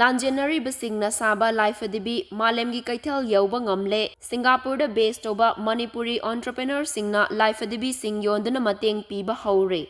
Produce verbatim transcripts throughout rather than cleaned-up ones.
ꯂꯥꯟꯖꯦꯟꯅꯔꯤꯕꯁꯤꯡꯅ ꯁꯥꯕ ꯂꯥꯏꯐꯗꯤꯕꯤ ꯃꯥꯂꯦꯝꯒꯤ ꯀꯩꯊꯦꯜ ꯌꯧꯕ ꯉꯝꯂꯦ꯫ ꯁꯤꯡꯒꯥꯄꯨꯔꯗ base ꯇꯧꯕ ꯃꯅꯤꯄꯨꯔꯤ entrepreneurꯁꯤꯡꯅ ꯂꯥꯏꯐꯗꯤꯕꯤꯁꯤꯡ ꯌꯣꯟꯗꯨꯅ ꯃꯇꯦꯡ ꯄꯤꯕ ꯍꯧꯔꯦ꯫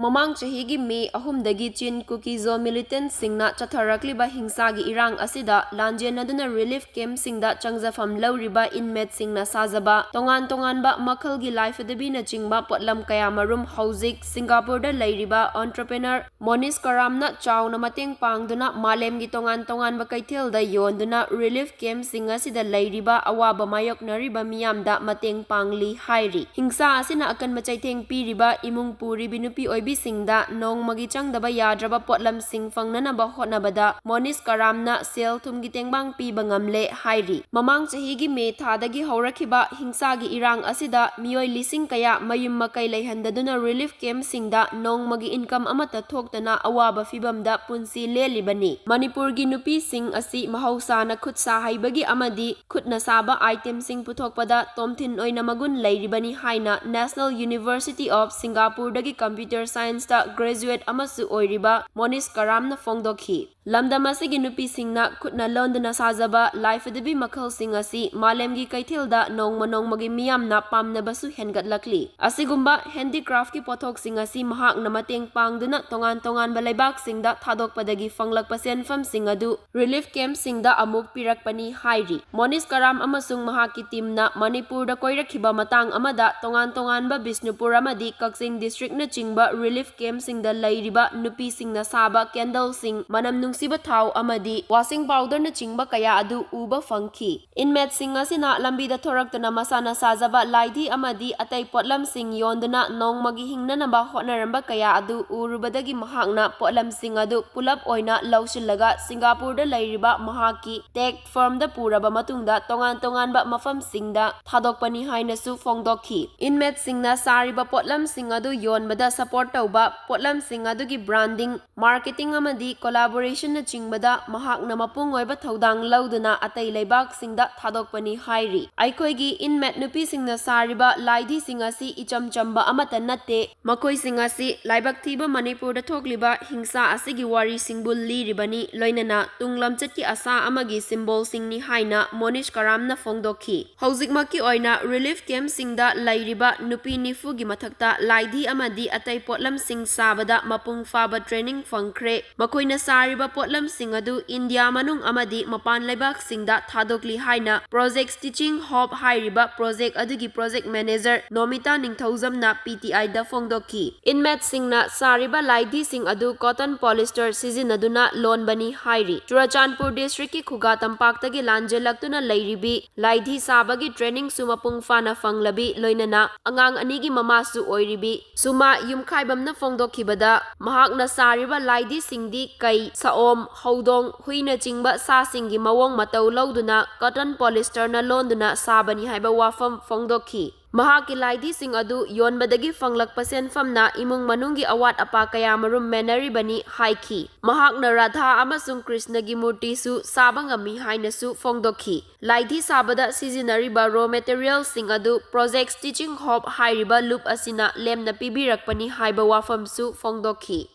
ꯃꯃꯥꯡ ꯆꯍꯤꯒꯤ ꯃꯦ ꯑꯍꯨꯝꯗꯒꯤ ꯆꯤꯟ ꯀꯨꯀꯤꯖꯣ militantꯁꯤꯡꯅ ꯆꯠꯊꯔꯛꯂꯤꯕ ꯍꯤꯡꯁꯥꯒꯤ ꯏꯔꯥꯡ ꯑꯁꯤꯗ ꯂꯥꯟꯖꯦꯟꯅꯗꯨꯅ relief campꯁꯤꯡꯗ ꯆꯪꯖꯐꯝ ꯂꯧꯔꯤꯕ inmateꯁꯤꯡꯅ ꯁꯥꯖꯕ ꯇꯣꯉꯥꯟ ꯇꯣꯉꯥꯟꯕ ꯃꯈꯜꯒꯤ ꯂꯥꯏꯐꯗꯤꯕꯤꯅꯆꯤꯡꯕ ꯄꯣꯠꯂꯝ ꯀꯌꯥꯃꯔꯨꯝ ꯍꯧꯖꯤꯛ ꯁꯤꯡꯒꯥꯄꯨꯔꯗ ꯂꯩꯔꯤꯕ entrepreneur ꯃꯣꯅꯤꯁ ꯀꯔꯥꯝꯅ ꯆꯥꯎꯅ ꯃꯇꯦꯡ ꯄꯥꯡꯗꯨꯅ ꯃꯥꯂꯦꯝꯒꯤ ꯇꯣꯉꯥꯟ ꯇꯣꯉꯥꯟꯕ ꯀꯩꯊꯦꯜꯗ ꯌꯣꯟꯗꯨꯅ relief campꯁꯤꯡ ꯑꯁꯤꯗ ꯂꯩꯔꯤꯕ ꯑꯋꯥꯕ ꯃꯥꯌꯣꯛꯅꯔꯤꯕ ꯃꯤꯌꯥꯝꯗ ꯃꯇꯦꯡ ꯄꯥꯡꯂꯤ ꯍꯥꯏꯔꯤ꯫ ꯍꯤꯡꯁꯥ ꯑꯁꯤꯅ ꯑꯀꯟꯕ ꯆꯩꯊꯦꯡ ꯄꯤꯔꯤꯕ ꯏꯃꯨꯡ ꯄꯨꯔꯤꯕꯤ ꯅꯨꯄꯤ ꯑꯣꯏꯕꯤꯁꯤꯡꯗ ꯅꯣꯡꯃꯒꯤ ꯆꯪꯗꯕ ꯌꯥꯗ꯭ꯔꯕ ꯄꯣꯠꯂꯝꯁꯤꯡ ꯐꯪꯅꯅꯕ ꯍꯣꯠꯅꯕꯗ ꯃꯣꯅꯤꯁ ꯀꯔꯥꯝꯅ ꯁꯦꯜ ꯊꯨꯝꯒꯤ ꯇꯦꯡꯕꯥꯡ ꯄꯤꯕ ꯉꯝꯂꯦ ꯍꯥꯏꯔꯤ꯫ ꯃꯃꯥꯡ ꯆꯍꯤꯒꯤ ꯃꯦ ꯊꯥꯗꯒꯤ ꯍꯧꯔꯛꯈꯤꯕ ꯍꯤꯡꯁꯥꯒꯤ ꯏꯔꯥꯡ ꯑꯁꯤꯗ ꯃꯤꯑꯣꯏ ꯂꯤꯁꯤꯡ ꯀꯌꯥ ꯃꯌꯨꯝ ꯃꯀꯩ ꯂꯩꯍꯟꯗꯗꯨꯅ relief campꯁꯤꯡꯗ ꯅꯣꯡꯃꯒꯤ income ꯑꯃꯠꯇ ꯊꯣꯛꯇꯅ ꯑꯋꯥꯕ ꯐꯤꯚꯝꯗ ꯄꯨꯟꯁꯤ ꯂꯦꯜꯂꯤꯕꯅꯤ꯫ ꯃꯅꯤꯄꯨꯔꯒꯤ ꯅꯨꯄꯤꯁꯤꯡ ꯑꯁꯤ ꯃꯍꯧꯁꯥꯅ ꯈꯨꯠ ꯁꯥ ꯍꯩꯕꯒꯤ ꯑꯃꯗꯤ ꯈꯨꯠꯅ ꯁꯥꯕ itemꯁꯤꯡ ꯄꯨꯊꯣꯛꯄꯗ ꯇꯣꯝꯊꯤꯟ ꯑꯣꯏꯅ ꯃꯒꯨꯟ ꯂꯩꯔꯤꯕꯅꯤ ꯍꯥꯏꯅ National University of Singaporeꯗꯒꯤ computer scienceꯇ graduate ꯑꯃꯁꯨ ꯑꯣꯏꯔꯤꯕ ꯃꯣꯅꯤꯁ ꯀꯔꯥꯝꯅ ꯐꯣꯡꯗꯣꯛꯈꯤ꯫ ꯂꯝꯗꯝ ꯑꯁꯤꯒꯤ ꯅꯨꯄꯤꯁꯤꯡꯅ ꯈꯨꯠꯅ ꯂꯣꯟꯗꯨꯅ ꯁꯥꯖꯕ ꯂꯥꯏꯐꯗꯤꯕꯤ ꯃꯈꯜꯁꯤꯡ ꯑꯁꯤ ꯃꯥꯂꯦꯝꯒꯤ ꯀꯩꯊꯦꯜꯗ ꯅꯣꯡꯃ ꯅꯣꯡꯃꯒꯤ ꯃꯤꯌꯥꯝꯅ ꯄꯥꯝꯅꯕꯁꯨ ꯍꯦꯟꯒꯠꯂꯛꯂꯤ꯫ ꯑꯁꯤꯒꯨꯝꯕ handicraftꯀꯤ ꯄꯣꯠꯊꯣꯛꯁꯤꯡ ꯑꯁꯤ ꯃꯍꯥꯛꯅ ꯃꯇꯦꯡ ꯄꯥꯡꯗꯨꯅ ꯇꯣꯉꯥꯟ ꯇꯣꯉꯥꯟꯕ ꯂꯩꯕꯥꯛꯁꯤꯡꯗ ꯊꯥꯗꯣꯛꯄꯗꯒꯤ ꯐꯪꯂꯛꯄ ꯁꯦꯟꯐꯝꯁꯤꯡ ꯑꯗꯨ relief campꯁꯤꯡꯗ ꯑꯃꯨꯛ ꯄꯤꯔꯛꯄꯅꯤ ꯍꯥꯏꯔꯤ꯫ ꯃꯣꯅꯤꯁ ꯀꯔꯥꯝ ꯑꯃꯁꯨꯡ ꯃꯍꯥꯛꯀꯤ teamꯅ ꯃꯅꯤꯄꯨꯔꯗ ꯀꯣꯏꯔꯛꯈꯤꯕ ꯃꯇꯥꯡ ꯑꯃꯗ ꯇꯣꯉꯥꯟ ꯇꯣꯉꯥꯟꯕ ꯕꯤꯁꯅꯨꯄꯨꯔ ꯑꯃꯗꯤ ꯀꯛꯆꯤꯡ districtꯅꯆꯤꯡꯕ relief campꯁꯤꯡꯗ ꯂꯩꯔꯤꯕ ꯅꯨꯄꯤꯁꯤꯡꯅ ꯁꯥꯕ candleꯁꯤꯡ, ꯃꯅꯝ ꯅꯨꯡꯁꯤꯕ ꯊꯥꯎ ꯑꯃꯗꯤ washing powderꯅꯆꯤꯡꯕ ꯀꯌꯥ ꯑꯗꯨ ꯎꯕ ꯐꯪꯈꯤ꯫ Inmateꯁꯤꯡ ꯑꯁꯤꯅ ꯂꯝꯕꯤꯗ ꯊꯣꯔꯛꯇꯨꯅ ꯃꯁꯥꯅ ꯁꯥꯖꯕ ꯂꯥꯏꯙꯤ ꯑꯃꯗꯤ ꯑꯇꯩ ꯄꯣꯠꯂꯝꯁꯤꯡ ꯌꯣꯟꯗꯨꯅ ꯅꯣꯡꯃꯒꯤ ꯍꯤꯡꯅꯅꯕ ꯍꯣꯠꯅꯔꯝꯕ ꯀꯌꯥ ꯑꯗꯨ ꯎꯔꯨꯕꯗꯒꯤ ꯃꯍꯥꯛꯅ ꯄꯣꯠꯂꯝꯁꯤꯡ ꯑꯗꯨ ꯄꯨꯂꯞ ꯑꯣꯏꯅ ꯂꯧꯁꯤꯜꯂꯒ ꯁꯤꯡꯒꯥꯄꯨꯔꯗ ꯂꯩꯔꯤꯕ ꯃꯍꯥꯛꯀꯤ tech firmꯗ ꯄꯨꯔꯕ ꯃꯇꯨꯡꯗ ꯇꯣꯉꯥꯟ ꯇꯣꯉꯥꯟꯕ ꯃꯐꯝꯁꯤꯡꯗ ꯊꯥꯗꯣꯛꯄꯅꯤ ꯍꯥꯏꯅꯁꯨ ꯐꯣꯡꯗꯣꯛꯈꯤ꯫ Inmateꯁꯤꯡꯅ ꯁꯥꯔꯤꯕ ꯄꯣꯠꯂꯝꯁꯤꯡ ꯑꯗꯨ ꯌꯣꯟꯕꯗ support ꯇꯧꯕ ꯄꯣꯠꯂꯝꯁꯤꯡ ꯑꯗꯨꯒꯤ branding, marketing ꯑꯃꯗꯤ collaborationꯅꯆꯤꯡꯕꯗ ꯃꯍꯥꯛꯅ ꯃꯄꯨꯡ ꯑꯣꯏꯕ ꯊꯧꯗꯥꯡ ꯂꯧꯗꯨꯅ ꯑꯇꯩ ꯂꯩꯕꯥꯛꯁꯤꯡꯗ ꯊꯥꯗꯣꯛꯄꯅꯤ ꯍꯥꯏꯔꯤ꯫ ꯑꯩꯈꯣꯏꯒꯤ inmate ꯅꯨꯄꯤꯁꯤꯡꯅ ꯁꯥꯔꯤꯕ ꯂꯥꯏꯙꯤꯁꯤꯡ ꯑꯁꯤ ꯏꯆꯝ ꯆꯝꯕ ꯑꯃꯠꯇ ꯅꯠꯇꯦ꯫ ꯃꯈꯣꯏꯁꯤꯡ ꯑꯁꯤ ꯂꯥꯏꯕꯛ ꯊꯤꯕ ꯃꯅꯤꯄꯨꯔꯗ ꯊꯣꯛꯂꯤꯕ ꯍꯤꯡꯁꯥ ꯑꯁꯤꯒꯤ ꯋꯥꯔꯤꯁꯤꯡꯕꯨ ꯂꯤꯔꯤꯕꯅꯤ, ꯂꯣꯏꯅꯅ ꯇꯨꯡ ꯂꯝꯆꯠꯀꯤ ꯑꯁꯥ ꯑꯃꯒꯤ symbolꯁꯤꯡꯅꯤ ꯍꯥꯏꯅ ꯃꯣꯅꯤꯁ ꯀꯔꯥꯝꯅ ꯐꯣꯡꯗꯣꯛꯈꯤ꯫ ꯍꯧꯖꯤꯛꯃꯛꯀꯤ ꯑꯣꯏꯅ relief campꯁꯤꯡꯗ ꯂꯩꯔꯤꯕ ꯅꯨꯄꯤ ꯅꯤꯐꯨꯒꯤ ꯃꯊꯛꯇ ꯂꯥꯏꯙꯤ ꯑꯃꯗꯤ ꯑꯇꯩ ꯄꯣꯠꯂꯝꯁꯤꯡ ꯁꯥꯕꯗ ꯃꯄꯨꯡ ꯐꯥꯕ training ꯐꯪꯈ꯭ꯔꯦ꯫ ꯃꯈꯣꯏꯅ ꯁꯥꯔꯤꯕ ꯄꯣꯠꯂꯝꯁꯤꯡ ꯑꯗꯨ ꯏꯟꯗꯤꯌꯥ ꯃꯅꯨꯡ ꯑꯃꯗꯤ ꯃꯄꯥꯟ ꯂꯩꯕꯥꯛꯁꯤꯡꯗ ꯊꯥꯗꯣꯛꯂꯤ ꯍꯥꯏꯅ Project Stitching Hope ꯍꯥꯏꯔꯤꯕ project ꯑꯗꯨꯒꯤ project manager ꯅꯣꯃꯤꯇꯥ ꯅꯤꯡꯊꯧꯖꯝꯅ PTIꯗ ꯐꯣꯡꯗꯣꯛꯈꯤ꯫ Inmateꯁꯤꯡꯅ ꯁꯥꯔꯤꯕ ꯂꯥꯏꯙꯤꯁꯤꯡ ꯑꯗꯨ cotton polyester ꯁꯤꯖꯤꯟꯅꯗꯨꯅ ꯂꯣꯟꯕꯅꯤ ꯍꯥꯏꯔꯤ꯫ ꯆꯨꯔꯆꯥꯟꯄꯨꯔ districtꯀꯤ ꯈꯨꯒꯥ ꯇꯝꯄꯥꯛꯇꯒꯤ ꯂꯥꯟꯖꯦꯜꯂꯛꯇꯨꯅ ꯂꯩꯔꯤꯕꯤ ꯂꯥꯏꯙꯤ ꯁꯥꯕꯒꯤ trainingꯁꯨ ꯃꯄꯨꯡ ꯐꯥꯅ ꯐꯪꯂꯕꯤ, ꯂꯣꯏꯅꯅ ꯑꯉꯥꯡ ꯑꯅꯤꯒꯤ ꯃꯃꯥꯁꯨ ꯑꯣꯏꯔꯤꯕꯤ ꯁꯨꯃꯥ ꯌꯨꯝꯈꯥꯏꯕꯝꯅ ꯐꯣꯡꯗꯣꯛꯈꯤꯕꯗ, ꯃꯍꯥꯛꯅ ꯁꯥꯔꯤꯕ ꯂꯥꯏꯙꯤꯁꯤꯡꯗꯤ ꯀꯩ, ꯁꯑꯣꯝ, ꯍꯧꯗꯣꯡ, ꯍꯨꯏꯅꯆꯤꯡꯕ ꯁꯥꯁꯤꯡꯒꯤ ꯃꯑꯣꯡ ꯃꯇꯧ ꯂꯧꯗꯨꯅ cotton polysterꯅ ꯂꯣꯟꯗꯨꯅ ꯁꯥꯕꯅꯤ ꯍꯥꯏꯕ ꯋꯥꯐꯝ ꯐꯣꯡꯗꯣꯛꯈꯤ꯫ ꯃꯍꯥꯛꯀꯤ ꯂꯥꯏꯙꯤꯁꯤꯡ ꯑꯗꯨ ꯌꯣꯟꯕꯗꯒꯤ ꯐꯪꯂꯛꯄ ꯁꯦꯟꯐꯝꯅ ꯏꯃꯨꯡ ꯃꯅꯨꯡꯒꯤ ꯑꯋꯥꯠ ꯑꯄꯥ ꯀꯌꯥꯃꯔꯨꯝ ꯃꯦꯟꯅꯔꯤꯕꯅꯤ ꯍꯥꯏꯈꯤ꯫ ꯃꯍꯥꯛꯅ ꯔꯥꯙꯥ ꯑꯃꯁꯨꯡ ꯀ꯭ꯔꯤꯁꯅꯒꯤ ꯃꯨꯔꯇꯤꯁꯨ ꯁꯥꯕ ꯉꯝꯃꯤ ꯍꯥꯏꯅꯁꯨ ꯐꯣꯡꯗꯣꯛꯈꯤ꯫ ꯂꯥꯏꯙꯤ ꯁꯥꯕꯗ ꯁꯤꯖꯤꯟꯅꯔꯤꯕ raw materialꯁꯤꯡ ꯑꯗꯨ Project Stitching Hope ꯍꯥꯏꯔꯤꯕ ꯂꯨꯞ ꯑꯁꯤꯅ ꯂꯦꯝꯅ ꯄꯤꯕꯤꯔꯛꯄꯅꯤ ꯍꯥꯏꯕ ꯋꯥꯐꯝꯁꯨ ꯐꯣꯡꯗꯣꯛꯈꯤ꯫